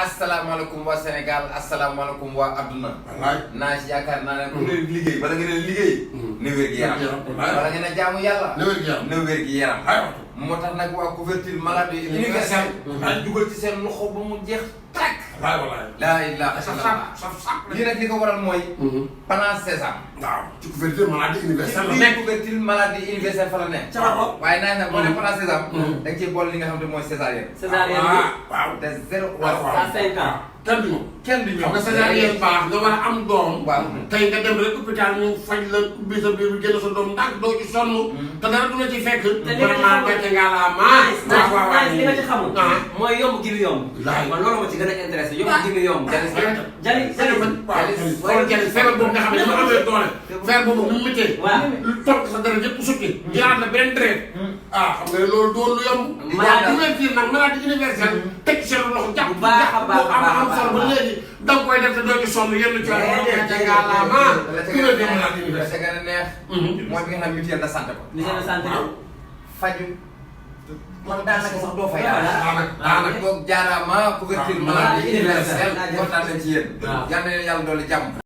asalaamaaleykum waa Sénégal asalaamaaleykum waa adduna. wallaay naa si yaakaar naa ne ku ne liggéey bala ngeen a liggéey. ne wér gi yaram bala ngeen a jaamu yàlla. ne wér gi yaram moo tax nag waa couverture maladie universelle. dañ dugal ci seen loxo ba mu jeex tàkk. wallaay laa ilaaha illallaah lii nag li ko waral mooy. Plan Sésame. waaw ci couverture maladie universelle la nekk couverture maladie universelle fa la nekk. waaye naa ne boo nee Plan Sésame. da nga ciy boole li nga xam ne mooy césarienne. césarienne bi waaw de 0 à 5 ans. kenn du ñëw. kenn du ñëw xam nga césarienne baax nga war a am doom. waaw tey nga dem rek hôpital ñu faj la ubbi sa biir bi génn sa doom ndax doo ci sonn. te dara du la ci fekk. te li nga ci xamul gàcce nga la maa. li nga ci xamul. mooy yomb gi mu yomb. man loolu ma ci gën a intéressé yomb gi mu yomb. jali feebar boobu nga xam ne dama amee doole. feebar boobu mu méttee. waaw lu toog sa dara yëpp sutti. jëlaat la beneen traite. xam nga loolu doon lu yomb. couverture nag maladie universelle. teg ci seen loxo jàpp. bu baax a baax a baax am solo ba léegi da nga koy def te doo ci sonn yenn coono. la ca gën a neex. mooy bi nga xam ne mutuelle de santé ko. mutuelle de santé ko. faju man daanaka sax doo fay dara. daanaka boog jaaraama couverture maladie universelle kontaan nañ ci yéen. yal na leen yàlla doole jàmm.